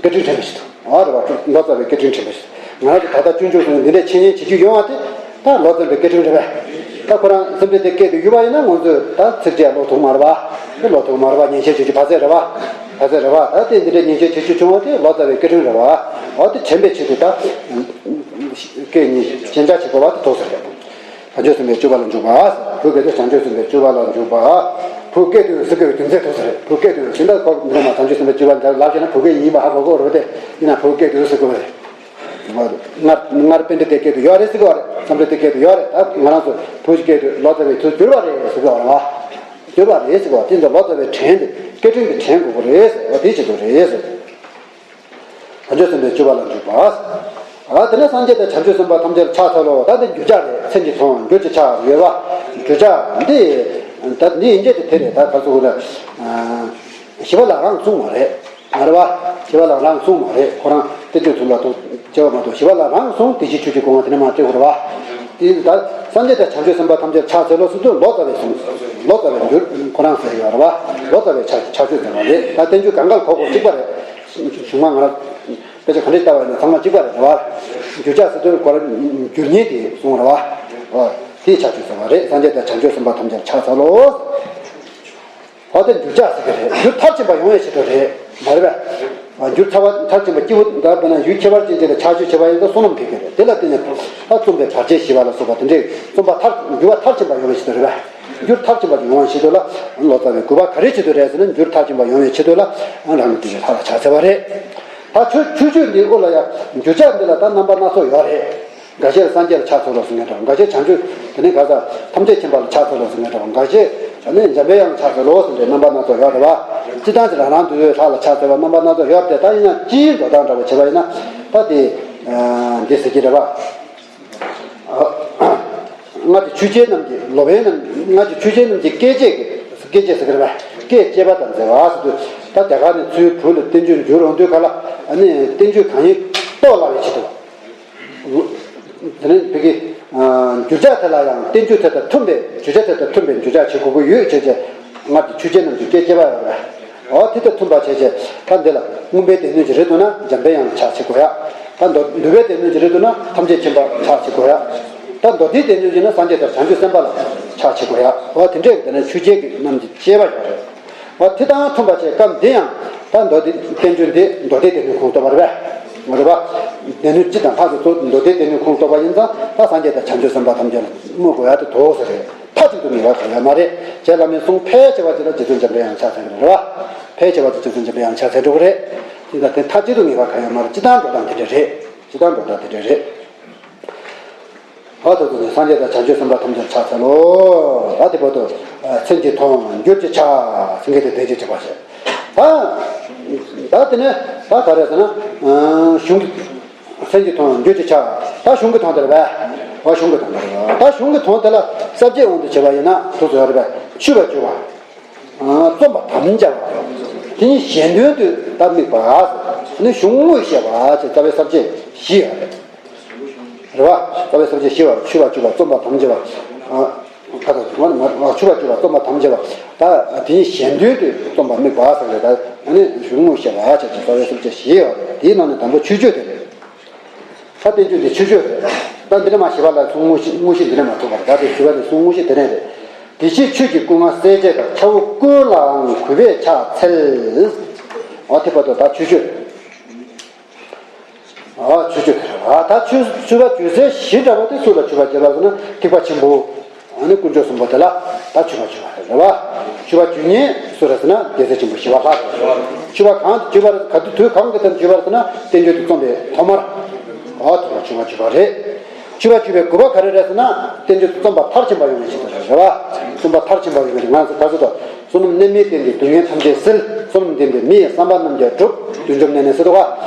བཀའ་དྲིན་དྲན་པ་ཞིག་འདུག་ཨ་རེད་བ། ལོ་ཙཱ་བའི་བཀའ་དྲིན་དྲན་པ་ཞིག་ང་རང་ཚོ་ད་ལྟ་སྤྱོད་འཇུག་སོགས་འདི་འདྲའི་འཆད་ཉན་བྱེད་རྒྱུ་ཡོང་བ་དེ་ད་ལོ་ཙཱ་བའི་བཀའ་དྲིན་རེད་པས། ད་ཁོ་རང་སེམས་ཁྲལ་དེ་སྐད་དུ་ཡོད་པ་ཡིན་ན་ང་ཚོས་ད་ཚིགས་བཅད་ཀློག་ཐུབ་མ་རེད་པ། དེ་ཀློག་ཐུབ་མ་རེད་པ། ཉན་བཤད་བྱེད་རྒྱུ་བར་ཆད་རེད་པ། བར་ཆད་རེད་པ། ད་དེ་འདི་འདྲའི་ཉན་བཤད་བྱེད་རྒྱུ་བྱུང་བ་དེ་ལོ་ཙཱ་བའི་བཀའ་དྲིན་རེད་པ། འོ་དེ་དྲན་པའི་ཆེད་དུ་ད་སྐད་གཉིས་ཞེན་ཆགས་བྱེད་དགོས་པ་དེ་ཐུགས་སུ་རེད། བྱང་ཆུབ་སེམས་དཔའི་སྤྱོད་པ་ལ་འཇུག་པ། བོད་སྐད་དུ་བྱང་ཆུབ་སེམས་དཔའི་སྤྱོད་པ་ལ་འཇུག་པ། བོད་སྐད་དུ་ཟེར་དགོས་པའི་རྒྱུ་མཚན་ཐུགས་སུ་རེད། བོད་སྐད་དུ་ཟེར་ན་ཁོ་འདི་ནས་མ་བྱང་ཆུབ་སེམས་དཔའི་སྤྱོད་པ་འདི་ལབ་བྱས་ན་བོད་སྐད་ཡིན་པ་ཧ་གོ་གོ་རེད་དེ། ཡིན་ན་བོད་སྐད་དུ་ཟེར་དགོས་པ་རེད། སྔར་སྔར་པཎྜི་ཏའི་སྐད་དུ་ཡོད་རེད་ཟེར་གོ་རེད། སཾ་སྐྲྀ་ཏའི་སྐད་དུ་ཡོད་རེད། ད་ང་རང་ཚོ་བོད་ཀྱི་སྐད་དུ་ལོ་ཙཱ་བའི་ཚུལ་བསྒྱུར་བ་རེད་ཟེར་གོ་རེད་བ། བསྒྱུར་བ་རེད་ཟེར་གོ་དེ་ཚོ་ལོ་ཙཱ་བའི་དྲན་དེ་བཀའ་དྲིན་གྱི་དྲན་དགོས་གོ་རེད་ཟེར་བ་དེ་བྱེད་དགོས་རེད་ཟེར། བྱང་ཆུབ་སེམས་དཔའི་སྤྱོད་པ་ལ་འཇུག་པ། ཨ་དེ་ནས་སངས་རྒྱས་དང་བྱང་ཆུབ་སེམས་དཔའ་ཐམས་ཅད་ལ་ཕྱག་འཚལ་ལོ། ད་འདི་འགྱུར་ཕྱག་རེད། མཚན་གྱི་མཐོང་འགྱུར་གྱི་ཕྱག་ཡོད་པ། འགྱུར་ཕྱག་འདི་ད་འདི་ཡིན་གྱི་དེ་དེ་རེད། ད་ག་ཚོད་རེད། ཞི་བ་ལྷ་རང་གསུངས་མ་རེད། མ་རེད་པ། ཞི་བ་ལྷ་རང་གསུངས་མ་རེད། ཁོ་རང་བསྟན་བཅོས་ཚུལ་ལ་ཐུགས་བཅའ་བ་མ་གཏོགས་ཞི་བ་ལྷ་རང་གསུངས་དེ་བཞིན་ཆོས་ཀྱི་སྐུ་ངོ་དེ་ནས་མ་སྤྲད་དགོས་རེད་པ། དེ་ད་སངས་རྒྱས་དང་བྱང་ཆུབ་སེམས་དཔའ་ཐམས་ཅད་ཕྱག་འཚལ་ལོ་ཟེར་དུས་ལོ་ཙཱ་བའི་གསུང་། ལོ་ཙཱ་བའི་འགྱུར་ཁོ་རང་ཟེར་ཡོད་རེད་པ། ལོ་ཙཱ་བའི་ཕྱག་ཕྱག་མཆོད་ཟེར་བ་རེད། ད་བསྟན་བཅོས་གང་ག་ལ་གོ་དགོས་གཅིག་པ་རེད། གཞུང་མ་ང་རང་དཔེ་ཆ་ག་འདྲ་ལྟ་བ་ཡིན་ན་ཚང་མ་གཅིག་པ་རེད་རེད་པ། འགྱུར་ཕྱག་ཟེར་དུས་ཁོ་རང་འགྱུར་ཉེས་དེ་གསུངས་རེད་པ། ཨོ་དེའི་ཕྱག་མཆོད་ཟེར་བ་རེད། སངས་རྒྱས་དང་བྱང་ཆུབ་སེམས་དཔའ་ཐམས་ཅད་ཕྱག་འཚལ་ལོ། འོ་དེ་འགྱུར་ཕྱག་ཟེར་གི་རེད། འགྱུར་མཐར་ཕྱིན་པ་ཡོང་བའི་ཆེད་དུ་རེད། མ་རེད་པས། འགྱུར་མཐར་པ་མཐར་ཕྱིན་པ་སྐྱེས་བུ་དག་པ་ན་ཡུལ་ཁྱད་པར་ཅན་གྱི་ལ་ཕྱག་མཆོད་བྱེད་པ་ཡིན་ཙང་བསོད་ནམས་སྐྱེ་གི་རེད། དེ་ལ་བརྟེན་ནས་ད་རྩོམ་པའི་བར་ཆད་ཞི་བ་ལ་སོགས་པ་དེ་འདྲའི་རྩོམ་པ་མཐར་འགྱུར་བ་མཐར་ཕྱིན་པ་ཡོང་བའི་ཆེད་དུ་རེད་པས། འགྱུར་མཐར་ཕྱིན་པ་ཡོང་བའི་ཆེད་དུ་ལ་ལོ་ཙཱ་བའི་དགོས་པ་ག་རེའི་ཆེད་དུ་རེད་ཟེར་ན། འགྱུར་མཐར་ཕྱིན་པ་ཡོང་བའི་ཆེད་དུ་ལ་རང་གི་དེ་ལ་ལྷ་ལ་ཕྱག་འཚལ་བ་རེད། ད་ཆོས་ཆོས་ཆོས་འདི་དབུ་ལ་ཡ་འགྱུར་ཕྱག་འདི་ལ་ད་རྣམ་པ་སྣ་ཚོགས་ཡོད་རེད། འགའ་ཤས་སངས་རྒྱས་ལ་ཕྱག་འཚལ་ལོ་ཟེར་མཁན་འདྲ་བ། འགའ་ཤས་བྱང་ཆུབ་དེ་ནས་ག་ས་ཐམས་ཅད་མཁྱེན་པ་ལ་ཕྱག་འཚལ་ལོ་ཟེར་མཁན་འདྲ་བ། འགའ་ཤས་ཨ་ནི་འཇམ་པའི་དབྱངས་ལ་ཕྱག་འཚལ་ལོ་ཟེར་འདྲའི་རྣམ་པ་སྣ་ཚོགས་ཡོད་རེད་བ། སྤྱིར་བཏང་ཅིག་རང་རང་འདུལ་བའི་ལྷ་ལ་ཕྱག་འཚལ་བ་རྣམ་པ་སྣ་ཚོགས་ཡོད་རེད་དེ། ད་ཡིན་ན་སྤྱིའི་འགྲོ་སྟངས་འདྲ་བ་བྱས་པ་ཡིན་ན་ད་དེ་འདི་ཟེར་གྱི་རེད་བ། སྔར་གྱི་ཆོས་རྒྱལ་རྣམས་ཀྱིས་ལོ་པཎ་རྣམས། སྔར་གྱི་ཆོས་རྒྱལ་རྣམས་ཀྱིས་བཀས་བཅད་ཀྱི། བཀས་བཅད་ཟེར་གྱི་རེད་བ། བཀས་བཅད་པ་དང་མཛད་པ་ཟེར་དུས་ད་རྒྱ་གར་ནས་ཚུར་བོད་ལ་བསྟན་བཅོས་འགྱུར་འོང་དུས་ག་ལ་ཨ་ནི་བསྟན་བཅོས་གང་ཡིན་རྟོགས་སླ་བའི་ཆེད་དུ། དེ་ནས་བོད་ཀྱི་འགྱུར་ཕྱག་དེ་ལ་ཡང་བསྟན་བཅོས་དེ་དང་མཐུན་པའི་བརྗོད་བྱ་དེ་དང་མཐུན་པའི་འགྱུར་ཕྱག་བྱེད་དགོས་ཀྱི་ཡོད་བྱས་བྱས། སྔར་གྱི་ཆོས་རྒྱལ་རྣམས་ཀྱིས་བཀས་བཅད་པ་ཡོད་རེད། འོ་དེ་དང་མཐུན་པ་བྱས་བྱས། ད་འདི་ལ་མངོན་པའི་སྡེ་སྣོད་ཀྱི་རེད་འདུག་ན་འཇམ་པའི་དབྱངས་ལ་ཕྱག་བྱེད་དགོས་ཡ། ད་མདོ་འདུལ་བའི་སྡེ་སྣོད་ཀྱི་རེད་འདུག་ན་ཐམས་ཅད་མཁྱེན་པ་ལ་ཕྱག་བྱེད་དགོས་ཡ། ད་མདོ་སྡེའི་སྡེ་སྣོད་ཀྱི་ན་སངས་རྒྱས་དང་བྱང་ཆུབ་སེམས་དཔའ་ལ་ཕྱག་བྱེད་དགོས་ཡ། འོ་དེ་འདྲས་ཀྱི་དེ་ནས་ཆོས་རྒྱལ་གྱི་རྣམས་ཀྱིས་བཅས་པ་ཡོད་རེད། འོ་དེ་དང་མཐུན་པ་བྱས་སྐབས་འདི་ཡང་ད་མདོ་སྡེ་བསྟན་བཅོས་འདི་མདོ་སྡེའི་སྡེ་སྣོད་ཁོངས་གཏོགས་པ་རེད་པས། ངོ་རེད་པ། སྡེ་སྣོད་སྤྱི་དང་ལྷག་ཏུ་གཙོ་མདོ་སྡེའི་སྡེ་སྣོད་ཁོངས་གཏོགས་པ་ཡིན་ཙང་ད་སངས་རྒྱས་དང་བྱང་ཆུབ་སེམས་དཔའ་ཐམས་ཅད་ལ་དམོད་དགོས་ཡ་དེ་དོགས་ཟེར་རེད། མཐའ་གཅིག་ཏུ་ངེས་པ་གང་ཡང་མ་རེད། རྗེ་བླ་མའི་གསུང་ཕལ་ཆེ་བ་ཅིག་ལ་རྗེ་བཙུན་འཇམ་པའི་དབྱངས་ཕྱག་འཚལ་གྱི་རེད་བ། ཕལ་ཆེ་བ་ཅིག་རྗེ་བཙུན་འཇམ་པའི་དབྱངས་ཕྱག་འཚལ་འགྲོ་གི་རེད། དེ་ལ་དེ་མཐའ་གཅིག་ཏུ་ངེས་པ་གང་ཡང་མ་རེད། སྤྱི་བཏང་འགྲོ་སྟངས་དེ་འདྲ་རེད། སྤྱི་བཏང་འགྲོ་སྟངས་དེ་འདྲ་རེད། འོ་ད་དུ་ནི་སངས་རྒྱས་དང་བྱང་ཆུབ་སེམས་དཔའ་ཐམས་ཅད་ཕྱག་འཚལ་ལོ། ད་དེ་བར་དུ་མཚན་གྱི་མཐོང་འགྱུར་གྱི་ཆ་ཟེར་མཁན་དེ་དེ་ཅིག་བྱེད་པ་བྱེད། ད་ད་དེ་ནས་ད་ག་རེ་ཟེར་ན། གཞུང་གི་མཚན་གྱི་མཐོང་འགྱུར་གྱི་ཆ། ད་གཞུང་གི་མཐོང་དེ་རེད་པས། འོ་གཞུང་གི་མཐོང་དེ་རེད་པས། ད་གཞུང་གི་མཐོང་དེ་ལ་ས་བཅད་དབང་དུ་བྱས་པ་ཡིན་ན་ཐུགས་སུ་ཡོད་རེད་པས། ཆུད་པར་གྱུར་པ། རྩོམ་པ་དམ་བཅའ་བ། དེ་ཉིད་གཞན་དོན་དུ་ད་དམིགས་པ། ནི་གཞུང་དངོས་བཤད་པ་ཅེས་རྩ་བའི་ས་བཅད་བཞི་ཡོད་རེད། རེད་བ། རྩ་བའི་ས་བཅད་བཞི་བར་མཆོད་པ་བརྗོད་པ་རྩོམ་པ་དམ་བཅའ་བ། ཨ། ཁ་ཐག་མ་མ་མ་མཆོད་པ་བརྗོད་པ་རྩོམ་པ་དམ་བཅའ་བ། ད་དེ་ཉིད་གཞན་དོན་དུ་རྩོམ་པ་དམིགས་པ་ཟེར་བའི་ད་ནི་གཞུང་དངོས་བཤད་པ་ཅེས་རྩ་བའི་ས་བཅད་བཞི་ཡོད་རེད། དེའི་ནང་ནས་དང་པོ་མཆོད་བརྗོད་དེ་རེད། ད་བསྟན་བཅོས་འདི་མཆོད་བརྗོད་རེད། ད་འདི་ནས་མ་ཞེས་པ་ལ་གསུང་དངོས་གཞི་དངོས་གཞི་འདི་ནས་མ་ཐུག་པར་ད་དེ་ཞུ་བ་ནི་གསུང་དངོས་གཞི་དེ་ནས་རེད། དེ་ཕྱིར་ཆོས་ཀྱི་སྐུ་ལྔ་གསལ་བྱེད་དང་། ཆ་བོ་ཀུན་ལའང་གུས་པས་ཕྱག་འཚལ། འོ་དེ་བར་དུ་ད་མཆོད་བརྗོད་རེད། ཨ་མཆོད་བརྗོད་དེ་རེད། ཨ་ད་མཆོད་མཆོད་པ་བརྗོད་ཚད་བཞི་འདྲ་བ་དེ་སུ་ལ་མཆོད་པ་བརྗོད་པ་ཟེར་ན་ཐེག་པ་ཆེན་པོ། ཨ་ནི་དཀོན་མཆོག་གསུམ་པོ་དེ་ལ་ད་མཆོད་པ་བརྗོད་པ་རེད་བ། མཆོད་པ་བརྗོད་མཁན་སུ་རེད་ཟེར་ན་རྒྱལ་སྲས་ཆེན་པོ་ཞི་བ་ལྷ་རེད། མཆོད་པ་གང་དུ་བརྗོད་པ་རེད། ག་དུས་དུས་གང་གི་དོན་བརྗོད་པ་རེད་ཟེར་ན་བསྟན་བཅོས་དེ་རྩོམ་པའི་ཐོག་མར། ཨ་དེ་ལ་མཆོད་པ་བརྗོད་པ་རེད། མཆོད་པ་བརྗོད་པའི་དགོས་པ་ག་རེ་རེད་ཟེར་ན་བསྟན་བཅོས་དེ་རྩོམ་པ་མཐར་ཕྱིན་པ་ཡོང་བའི་ཆེད་དུ་རེད་བ། རྩོམ་པ་མཐར་ཕྱིན་པ་ཡོང་བའི་ང་ཚོ་ག་ཚོད་དོ། བསོད་ནམས་གནས་མལ་བསྟེན་ཏེ་སྡུག་བསྔལ་ཐམས་ཅད་སེལ། བསོད་ནམས་ལྡན་པའི་མི་ཡི་བསམ་པ་རྣམས་ཀྱང་འགྲུབ། དུས་འགྲུབ་ནས་ནས་ཟེར་དོ་ག་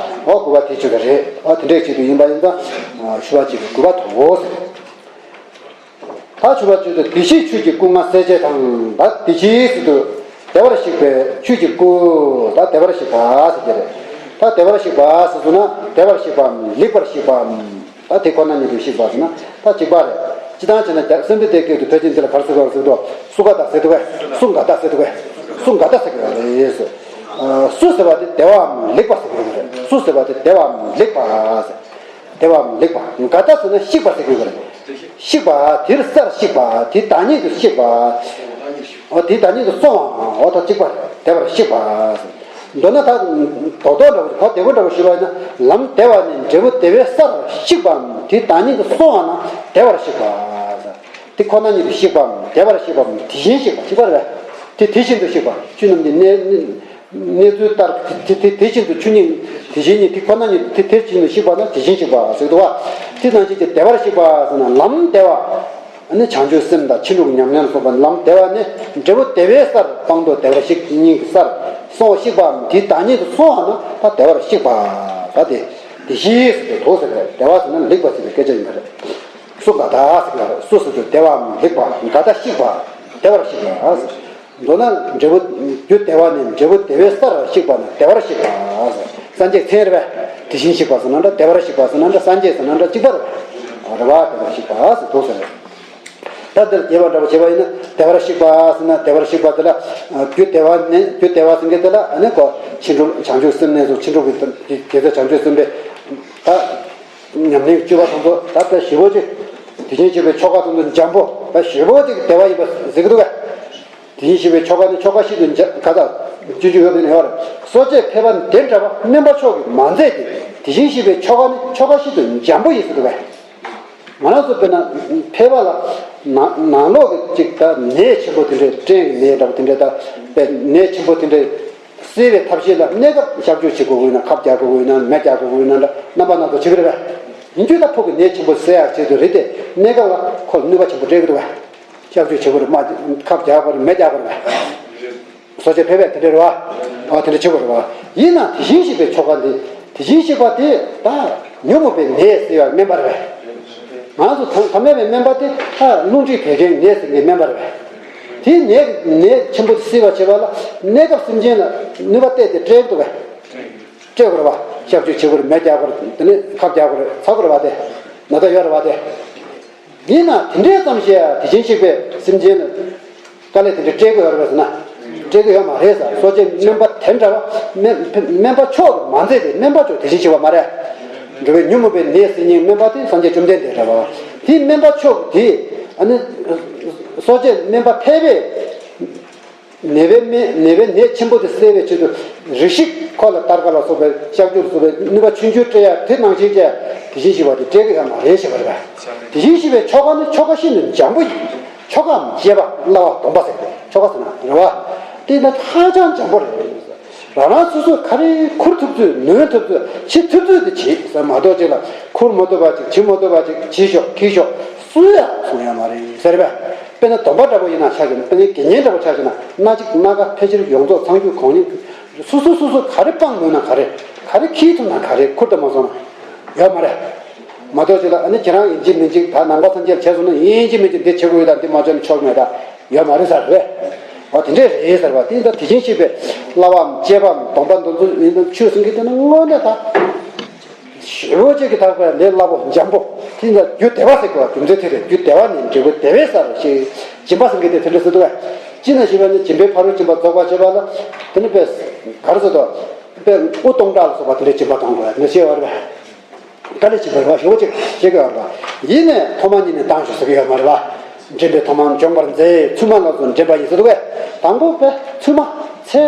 འོ་དགོས་པ་དེ་ཆོས་ཀྱི་རེད། འོ་དེ་འདྲའི་ཆེད་དུ་ཡིན་པ་ཡིན་ཙང་། ཨ་མཆོད་པ་བྱེད་པའི་དགོས་པ་དོ། ད་མཆོད་པ་བརྗོད་དེ་དེ་ཕྱིར་ཆོས་ཀྱི་སྐུ་ལྔ་གསལ་བྱེད་དང་། ད་དེ་ཕྱིར་ཟེར་དུས་བདེ་བར་གཤེགས་པའི་ཆོས་ཀྱི་སྐུ། ད་བདེ་བར་གཤེགས་པ་ཟེར་གྱི་རེད། ད་བདེ་བར་གཤེགས་པ་ཟེར་དུས་ན་བདེ་བར་གཤེགས་པའམ་ལེགས་པར་གཤེགས་པའམ། ད་དེ་ཁོ་ན་ཉིད་དུ་གཤེགས་པ་ཟེར་ན་ད་གཅིག་པ་རེད། སྤྱིར་བཏང་བྱས་ན་རྒྱ་སེམས་འདུལ་སྡེ་སྐད་དུ་ཕལ་ཆེར་འདི་ལ་ག་རེ་ཟེར་དགོས་ཟེར་དུས་སུ་ག་ད་ཟེར་དུས་སུ་ག་ད་ཟེར་དུས་སུ་ག་ད་ཟེར་གྱི་རེད། སུ་ཟེར་བ་དེ་བདེ་བའམ་ལེགས་པ་ཟེར་གྱི་རེད། སུ་ཟེར་བ་དེ་བདེ་བའམ་ལེགས་པ་ཟེར། བདེ་བའམ་ལེགས་པ། ག་ད་ཟེར་ན་གཤེགས་པ་ཟེར་གྱི་རེད། གཤེགས་པ་དེར་སར་གཤེགས་པ། དེའི་བདག་ཉིད་དུ་གཤེགས་པ། འོ་དེའི་བདག་ཉིད་དུ་སོང་བའམ་འོ་ད་གཅིག་པ་རེད། བདེ་བར་གཤེགས་པ། མདོར་ན་ད་རྡོག་རྡོག་འདྲ་བོ་གོ་བདེ་བོ་འདྲ་བོ་ཞུ་བ་ཡིན་ན་ལམ་བདེ་བ་ནི་འབྲས་བུ་བདེ་བའི་སར་གཤེགས་པའམ་དེའི་བདག་ཉིད་དུ་སོང་བ་ན་བདེ་བར་གཤེགས་པ། དེ་ཁོ་ན་ཉིད་དུ་གཤེགས་པའམ་བདེ་བར་གཤེགས་པའམ་དེ་བཞིན་གཤེགས་པ་གཅིག་པ་རེད། དེ་དེ་བཞིན་དུ་གཤེགས་པ་ཆོས་རྣམས་ཀྱི་གནས་གནས་ཚུལ་ལྟར་དེ་དེ་དེ་བཞིན་དུ་ཆོས་ཉིད་དེ་བཞིན་ཉིད་དེ་ཁོ་ན་ཉིད་དེ་དེ་བཞིན་དུ་གཤེགས་པ་ན་དེ་བཞིན་གཤེགས་པ་ཟེར་འདུག་བ། དེ་ནང་བཞིན་གྱི་བདེ་བར་གཤེགས་པ་ཟེར་ན་ལམ་བདེ་བ། ཨ་ནི་བྱང་ཆུབ་སེམས་དང་ཕྱིན་དྲུག་ཉམས་ལེན་སོགས་པ་ལམ་བདེ་བ་ནི་འབྲས་བུ་བདེ་བའི་སར་སྤངས་རྟོགས་བདེ་བར་གཤེགས་སྙིང་གི་སར་སོང་གཤེགས་པའམ་དེའི་བདག་ཉིད་དུ་སོང་བ་ན་ད་བདེ་བར་གཤེགས་པ། ད་དེ་དེ་བཞིན་ཟེར་དུ་དོགས་ཟེར་བས་བདེ་བ་ཟེར་ན་ལེགས་པ་ཟེར་བའི་སྐད་ཆ་ཡིན་པ་རེད། སུ་ག་ད་ཟེར་བ་རེད། སུ་ཟེར་དུས་བདེ་བའམ་ལེགས་པ། ག་ད་གཤེགས་པ། བདེ་བར་གཤེགས་པ། མདོར་ན་འབྲས་བུ་རྒྱུ་བདེ་བ་ནི་འབྲས་བུ་བདེ་བའི་སར་གཤེགས་པ་ན་བདེ་བར་གཤེགས་པ། སངས་རྒྱས་མཚན་རེད་པས། དེ་བཞིན་གཤེགས་པ་ཟེར་ན་འདྲ། བདེ་བར་གཤེགས་པ་ཟེར་ན་འདྲ། སངས་རྒྱས་ཟེར་ན་འདྲ། གཅིག་པ་རེད། རེད་བ། བདེ་བར་གཤེགས་པ་ཟེར་དུ་ཟེར། ད་འདིར་རྒྱས་པ་འདྲ་བོ་བྱས་པ་ཡིན་ན་བདེ་བར་གཤེགས་པ་ཟེར་ན་བདེ་བར་གཤེགས་པ་དེ་ལ་རྒྱུ་བདེ་བ་ནི་རྒྱུ་བདེ་བ་ཟེར་མཁན་དེ་ལ་ཨ་ནི་ཁོ་ཕྱིན་དྲུག་བྱང་ཆུབ་སེམས་གནས་སུ་ཕྱིན་དྲུག་གི་དགེ་རྩ་བྱང་ཆུབ་སེམས་དཔའི་ད་ཉམས་ལེན་སྤྱོད་པ་དང་པོ་ད་ལྟ་ཞེ་པོ་ཅིག་དེ་བཞིན་གཤེགས་པའི་ཆོ་ག་དང་དུ་འཇམ་པོ་ད་ཞེ་པོ་ཅིག་བདེ་བ་ཡིན་པ་ཟེར་གི་འདུག་གས། དེ་བཞིན་གཤེགས་པའི་ཆོ་ག་ནི་ཆོ་ག་ཤིན་ཏུ་འཇམ་ག་ད་སྤྱོད་རྒྱུ་ཡོད་པའི་ནི་ཡོད་རེད། གསོ་དཔྱད་ཕལ་པ་འདི་འདྲ་བ་སྨན་པ་མཆོག་གིས་མ་མཛད་དེ། དེ་བཞིན་གཤེགས་པའི་ཆོ་ག་ནི་ཆོ་ག་ཤིན་ཏུ་འཇམ་པོ་ཡིན་ཟེར་འདུག་གས། ང་རང་ཚོ་དཔེར་ན་ཕལ་པ་ལ་ནང་ནང་ལོགས་ཀྱི་ཅིག་ད་ནད་ཆེན་པོ་དེ་འདྲའི་སྐྲན་གྱི་ནད་འདྲ་པོ་དེ་འདྲའི་ད་དཔེ་ནད་ཆེན་པོ་དེ་འདྲའི་སེལ་བའི་ཐབས་ཤེས་ལ་གནས་སྐབས་གཤག་བཅོས་བྱེད་དགོས་ཀྱི་ཡོད་ན་ཁབ་རྒྱག་དགོས་ཀྱི་ཡོད་ན་མེ་རྒྱག་དགོས་ཀྱི་ཡོད་ན་འདྲ་རྣམ་པ་སྣ་ཚོགས་བྱེད་ཀྱི་རེད་པས། ཡིན་རྒྱུ་ད་ཕུགས་ཀྱི་ནད་ཆེན་པོ་སེལ་ཡག་ཆེད་དུ་རེད་དེ་གནས་སྐབས་ལ་ཁོ་ནུས་པ་ཆེན་པོ་སྤྲད་ཀྱི་འདུག་པས། གཤག་བཅོས་བྱེད་དགོས་རེད། མ་ཁབ་རྒྱག་དགོས་རེད། མེ་རྒྱག་དགོས་རེད་པས། གསོ་དཔྱད་ཕལ་པས་དེ་འདྲ་རེད་པ། ཨ་དེ་འདྲ་བྱེད་དགོས་རེད་པ། ཡིན་ན་དེ་བཞིན་གཤེགས་པའི་ཆོ་ག་འདི་དེ་བཞིན་གཤེགས་པ་དེ་ད་ཉོན་མོངས་པའི་ནད་སེལ་བའི་སྨན་པ་རེད་པས། ང་ཚོ་ཐ་ཐ་མལ་པའི་སྨན་པ་དེ་ད་རླུང་མཁྲིས་བད་ཀན་ནད་སེལ་མཁན་སྨན་པ་རེད་པས། དེའི་ནད་ནད་ཆེན་པོ་དེ་སེལ་བར་བྱེད་པ་ལ་གནས་སྐབས་སེམས་ཅན་ལ་ནུས་པ་གཏད་དེ་སྤྲད་དགོས་པས། སྤྲད་དགོས་རེད་པ། གཤག་བཅོས་བྱེད་དགོས་རེད། མེ་རྒྱག་དགོས་རེད། དེ་ནས་ཁབ་རྒྱག་དགོས་རེད། ཟ་དགོས་རེད་པ་དེ། ན་ཚ་ཡོད་རེད་པ་དེ། ཡིན་ན་དེ་འདྲའི་ཙམ་ཞིག་དེ་བཞིན་གཤེགས་པའི་སེམས་ཅན་ལ་དཀའ་ལས་དེ་འདྲ་སྤྲད་ཀྱི་ཡོད་རེད་པས་ཟེར་ན། སྤྲད་ཀྱི་ཡོད་མ་རེད་ཟེར། གསོ་དཔྱད་སྨན་པ་དེ་འདྲ་བ་སྨན་སྨན་པ་མཆོག་གིས་མ་མཛད་དེ་སྨན་པ་མཆོག་དེ་བཞིན་གཤེགས་པ་མ་རེད། འགྲོ་བའི་ཉོན་མོངས་པའི་ནད་སེལ་མཁན་སྨན་པ་དེ་སངས་རྒྱས་བཅོམ་ལྡན་འདས་རེད་པ། དེ་སྨན་པ་མཆོག་དེ་ཨ་ནི་གསོ་དཔྱད་སྨན་པ་ཕལ་པས། ནད་པའི་སྨན་ནད་པའི་ནད་ཆེན་པོ་དེ་སེལ་བའི་ཆེད་དུ་རེ་ཞིག་ཁོ་ལ་སྟར་ཀ་ལ་སོགས་པའི་གཤག་བཅོས་ལ་སོགས་པའི་ནུས་པ་ཆུང་ཆུང་སྤྲད་ཡ་དེ་ནང་བཞིན་བྱས་དེ་བཞིན་གཤེགས་པ་དེ་སྤྲད་ཀྱི་ཡོད་མ་རེད་ཞེས་པ་རེད་པས། དེ་བཞིན་གཤེགས་པའི་ཆོ་ག་ནི་ཆོ་ག་ཤིན་ཏུ་འཇམ་པོ་ཡིན། ཆོ་གའམ་དཔྱད་པ་བསླབ་པ་སྡོམ་པ་ཟེར་ཏེ་ཆོ་ག་ཟེར་ན་རེད་པ། དེ་ནི་ཧ་ཅང་འཇམ་པོ་རེད། རང་རང་སོ་སོས་ག་རེ་ཁུར་ཐུབ་ཚོད་ནུས་ཐུབ་ཚོད་བྱེད་ཐུབ་ཚོད་དེ་བྱེད་ཟེར་མ་གཏོགས་ཅིག་ལ་ཁུར་མ་ཐུབ་པ་ཅིག་བྱེད་མ་ཐུབ་པ་ཅིག་བྱེད་ཤོག་འཁྱེར་ཤོག་སུས་ཡང་གསུང་ཡ་མ་རེད་ཟེར་པས། དཔེར་ན་སྡོམ་པ་འདྲ་པོ་ཡིན་ན་ཆགས་ཀྱི་ན། དཔེར་ན་དགེ་བསྙེན་འདྲ་པོ་ཆགས་ཀྱི་ན། སྣ་གཅིག་སྣ་ཁ་ཕལ་ཆེར་ཡོངས་རྫོགས་ཚང་རྒྱུ་གང་ཡིན། སོ་སོ་སོ་སོ་ག་རེ་སྤང་ནུས་ན་ག་རེ། ག་རེ་འཁྱེར་ཐུབ་ན་ག་རེ་ཁུར་དུ་མ་སོང་ན་ཡོད་མ་རེད། མ་གཏོགས་ཅིག་ལ་ཨ་ནི་ཁྱེད་རང་ཡིན་གཅིག་མིན་གཅིག་ད་ནང་པ་སངས་རྒྱས་བྱས་སོང་ན་ཡིན་གཅིག་མིན་གཅིག་འདི་བྱེད་དགོས་ཡོད་ད་འདི་མ་བྱས་ན་ཆོག་མེད་ད་ཡོད་མ་རེད་ཟེར་རེད། ཨ་དེ་འདྲས་རེད་ཟེར་བ་དེ་ད་དེ་བཞིན་གཤེགས་པའི་བསླབ་པའམ་བཅས་པའམ་སྡོམ་པ་འདི་ཚོ་ཡིན་ན་ཆོས་ཟེར་མཁན་དེ་ནི་དངོས་གནས་ད་ཞེ་པོ་ཅིག་གི་དག་པའི་ལས་སླ་པོ་འཇམ་པོ་དེ་ད་རྒྱུ་བདེ་བ་ཟེར་དགོས་པ་རྒྱུ་མཚན་དེ་རེད། རྒྱུ་བདེ་བ་ནི་འབྲས་བུ་བདེ་བའི་སར་ཞེས་སྦྱིན་པ་ཟེར་མཁན་དེ་དེ་འདྲས་ཟེར་འདུག་གས། ཅི་ན་ཞེས་པ་ནི་སྦྱིན་པའི་ཕ་རོལ་ཕྱིན་པ་རྫོགས་པར་བྱེད་པ་ལ་དེ་ནི་དཔེ་ག་རེ་ཟེར་དོ། དཔེ་དབུ་སྟོང་ཕྲག་ལ་སོགས་པ་དེ་འདྲས་སྦྱིན་པ་གཏོང་དགོས་པ་ནི་ཤེས་པ་རེད་པས། དཀའ་ལས་བྱེད་པར་བ་ཞེ་པོ་ཅིག་བྱེད་དགོས་པ་རེད་པ། ཡིན་ནས་ཐོག་མ་ཉིད་ནས་བཏང་ཆོག་ཟེར་གྱི་ཡོད་མ་རེད་པ། འདྲེན་པའི་ཐོག་མར་འབྱོངས་པར་མཛད་ཚུལ་མ་ལ་སོགས་འདྲེན་པ་ཡིན་ཟེར་འདུག་གས། དང་པོ་དཔེ་ཚུལ་མ་ཚེ་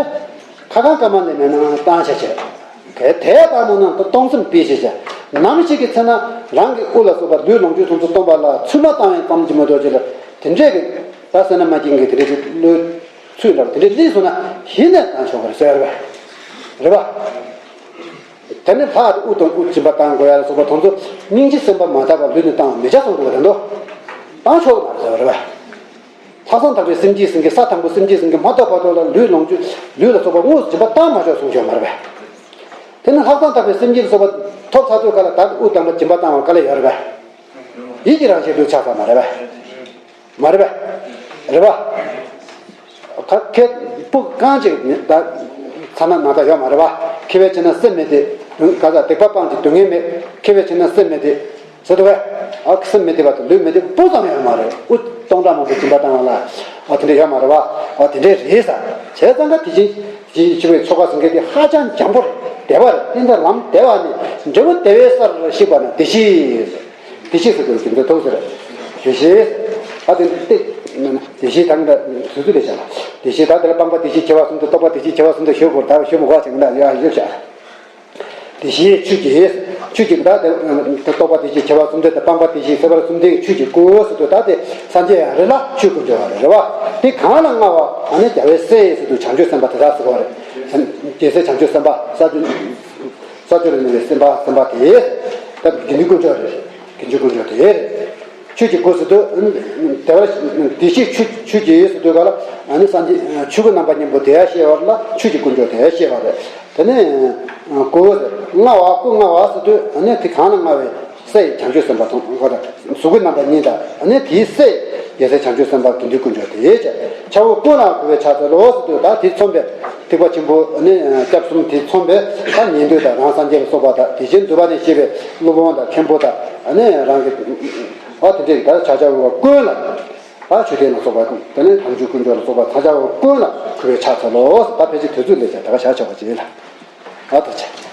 ཁ་ཁང་སྐར་མ་ནས་མེད་ན་བཏང་བྱ་བྱས། གལ་ཏེ་བཏང་མ་ན་ད་གཏོང་སེམས་སྤེལ་བྱས་བྱས། ནམ་ཞིག་གི་ཚེ་ན་རང་གི་དབུ་ལ་སོགས་པ་ལུས་ལོངས་སྤྱོད་ཐམས་ཅད་སྟོང་པ་ལ་ཚུལ་མ་བཏང་བའི་ཙམ་གྱིས་མ་གཏོགས་ཅི་ལ་དེ་འདྲས་ཀྱི་ད་སེར་སྣ་མ་སྐྱེས་ཀྱི་དེ་འདྲས་ཀྱི་བློའི་ཚུལ་འདྲ་བ་དེ་འདྲས་སླེབས་སོང་ན་ཡིན་ནས་བཏང་ཆོག་པ་རེད་ཟེར་བ་རེད་པ། དེ་ནི་ལྷ་དང་དབུ་དང་དབུ་སྦྱིན་པ་བཏང་དགོས་ཡ་ལ་སོགས་པ་དེ་ཚོ་སྙིང་རྗེ་སེམས་དཔའ་མ་དག་པར་ལུས་ནས་བཏང་བ་མི་བྱ་གསུངས་འདུག་པ་དེ་ཚོ་བཏང་ཆོག་གི་མ་རེད་ཟེར་བ་རེད་པ། ལྷག་བསམ་དག་པའི་སེམས་ཀྱིས་ཟེར་མཁན་ས་དང་པོ་སེམས་ཀྱིས་ཟེར་མཁན་མ་ཐོབ་བར་དུ་ལ་ལུས་ལོངས་སྤྱོད་ལུས་ལ་སོགས་པ་དངོས་སུ་སྦྱིན་པ་བཏང་མ་ཆོག་གསུངས་ཆོག་མ་རེད་པས། དེ་ནི་ལྷག་བསམ་དག་པའི་སེམས་ཀྱིས་སོགས་པ་ཐོབ་ཚར་དུས་ག་ལ་ད་དབུ་དང་པོ་སྦྱིན་པ་བཏང་བ་ག་ལ་ཡོད་རེད་པས། ཡིད་ཀྱི་རང་བཞིན་ལུས་ཆགས་ས་མ་རེད་པས། མ་རེད་པས། རེད་པ། ད་ཁེ་སྤུ་རྐང་གཅིག་ད་ཚ་ན་ན་ད་ཡོད་མ་རེད་པ། ཁེ་བས་ཕྱིན་ན་སེམས་མི་བདེ། ག་ས་སྡིག་པ་སྤངས་ཀྱི་སྡུག་བསྔལ་མེད། ཁེ་བས་ཕྱིན་ན་སེམས་མི་བདེ། ཟེར་འདུག་གས། ཨ་སེམས་མི་བདེ་བ་དང་ལུས་མི་བདེ་བ་སྤུ་ཙམ་ཡོད་མ་རེད། དབུ་སྟོང་ཕྲག་མང་པོ་སྦྱིན་པ་བཏང་བ་ལ་ཨ་དེ་འདྲ་ཡོད་མ་རེད་པ། ཨ་དེ་འདྲ་རེད་ས། བྱས་ཙང་ཀ་དེ་བཞིན་ཞི་བའི་ཆོ་ག་ཟེར་མཁན་དེ་ཧ་ཅང་འཇམ་པོ་རེད། བདེ་བ་རེད། དེ་འདྲ་ལམ་བདེ་བ་ནི་འབྲས་བུ་བདེ་བའི་སར་གཤེགས་པ་ན་བདེ་གཤེགས། བདེ་གཤེགས་ཟེར་དགོས་རྒྱུ་མཚན་ཐུག་ཟེར། བདེ་གཤེགས། ཨ་དེ་བདེ་བདེ་གཤེགས་དང་འདྲ་དུས་ཚོད་ལས་བྱ་ལ། བདེ་གཤེགས་ད་དེ་ལ་སྤངས་པ་བདེ་གཤེགས་ཆེ་བ་གསུམ་དུ་རྟོག་པ་བདེ་གཤེགས་ཆེ་བ་གསུམ་དུ་ཞུ་དགོས། ད་ཞུ་མི་དགོས་ཟེར་གི་འདྲ་ཡ་ཡོད་བྱ། བདེ་གཤེགས་ཆོས་ཀྱི། ཆོས་ཀྱི་ད་དེ་རྟོག་པ་བདེ་གཤེགས་ཆེ་བ་གསུམ་ལྡན་དང་སྤངས་པ་བདེ་གཤེགས་སེམས་དཔའ་གསུམ་ལྡན་གྱི་ཆོས་ཀྱི་སྐུ་ཟེར་དུས་ད་དེ་སངས་རྒྱས་ཡང་རེད་ལ་ཆོས་དཀོན་མཆོག་ཡང་རེད། རེད་བ། དེ་གང་ལ་མངའ་བ་ཨ་ནི་རྒྱལ་བའི་སྲས་ཟེར་དུས་བྱང་ཆུབ་སེམས་དཔའ་དེ་དག་ཟེར་བ་རེད། རྒྱལ་སྲས་བྱང་ཆུབ་སེམས་དཔའ་ས་བཅུ་ས་བཅུ་ལ་གནས་པའི་སེམས་དཔའ་སེམས་དཔའ་དེ། ད་དགེ་འདུན་དཀོན་མཆོག་རེད། དགེ་འདུན་དཀོན་མཆོག་དེ་རེད། ཆོས་ཀྱི་སྐུ་ཟེར་དུས་བདེ་བར་བདེ་གཤེགས་ཆོས་ཆོས་ཀྱི་ཟེར་དུས་ག་ལ་ཨ་ནི་སངས་རྒྱས་ཆོས་སྐུ་རྣམ་པ་གཉིས་པོ་དེ་ཡང་ཤེས་པ་ལ་ཆོས་ཀྱི་དཀོན་མཆོག་དེ་ཡང་ཤེས་པ་རེད། དེ་ནས་སྐུ་མངའ་བ་སྐུ་མངའ་བ་ཟེར་དུས་ཨ་ནི་དེ་གང་ལ་མངའ་བའི་སྲས་བྱང་ཆུབ་སེམས་དཔའ་དང་ག་ལ་གཟུགས་སྐུ་རྣམ་པ་གཉིས་དང་ཨ་ནི་དེའི་སྲས་རྒྱལ་སྲས་བྱང་ཆུབ་སེམས་དཔའ་དགེ་འདུན་དཀོན་མཆོག་དེ་བྱས། ཕྱག་འོག་ཀུན་ལ་གུས་པས་ཕྱག་འཚལ་ལོ་ཟེར་དུས་ད་དེ་མཚོན་པའི་ཐེག་པ་ཆེན་པོ་ནི་སྐྱབས་གསུམ་དེ་མཚོན་པའི་ད་ཉན་ཐོས་དང་རང་སངས་རྒྱས་ལ་སོགས་པ་དང་དེ་བཞིན་འདུས་པ་ནས་སྐྱེས་པའི་སློབ་དཔོན་དང་མཁན་པོ་དང་ཨ་ནི་རང་གི་ཨ་དེ་འདྲའི་ད་ཕྱག་ཕྱག་འོག་ཀུན་ལ་ད་མཆོད་རྟེན་ལ་སོགས་པ་དེ་ནས་དམ་ཆོས་དཀོན་མཆོག་ལ་སོགས་པ་ད་ཕྱག་འོག་ཀུན་ལ་གུས་པས་ཕྱག་འཚལ་ལོ། ད་ཕལ་ཆེར་དུས་ཚོད་ལས་ཀྱང་ད་ག་བཞག་ཆོག་པ་ཅིག་ལ་ཨ་ད་ཆ།